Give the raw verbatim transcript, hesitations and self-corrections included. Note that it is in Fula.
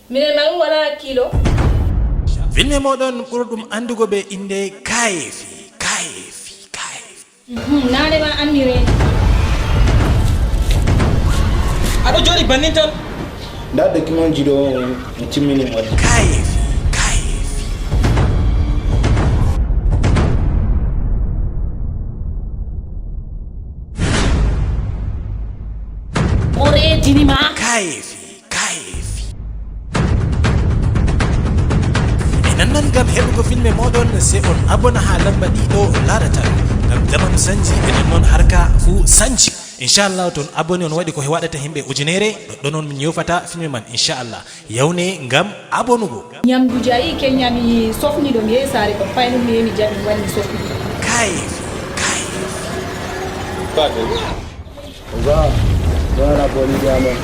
Minen ma ɗum wala hakkilo. Filme moɗon ɓurɗum anndugo ɓe innde Kayefi, Kayefi, Kayefi. Mhm, naane ma anni reeni. Aɗo jooɗi bannin tan. Nda document ji ɗo, mi timmini waɗde. Kayefi, Kayefi. O reedini ma. Kayefi, Kayefi. E nannan, ngam heɓugo filme moɗon, se on abona ha lamba ɗiɗo laratal. Ngam zamanu sanji, e nannon harka fu sanji. Inchallah, ton aboni on waɗi ko waɗata himɓe ujunere, ɗoɗɗon on min yofata filme man, inchallah. Yawne ngam abonugo. Nyamdu jayi ke nyami sofni ɗo mi yehi saare ko paynum mi yehi mi jaɓi mi wari mi sofni. Kayefi, Kayefi. Ba, ɗon aboni ɗo amen.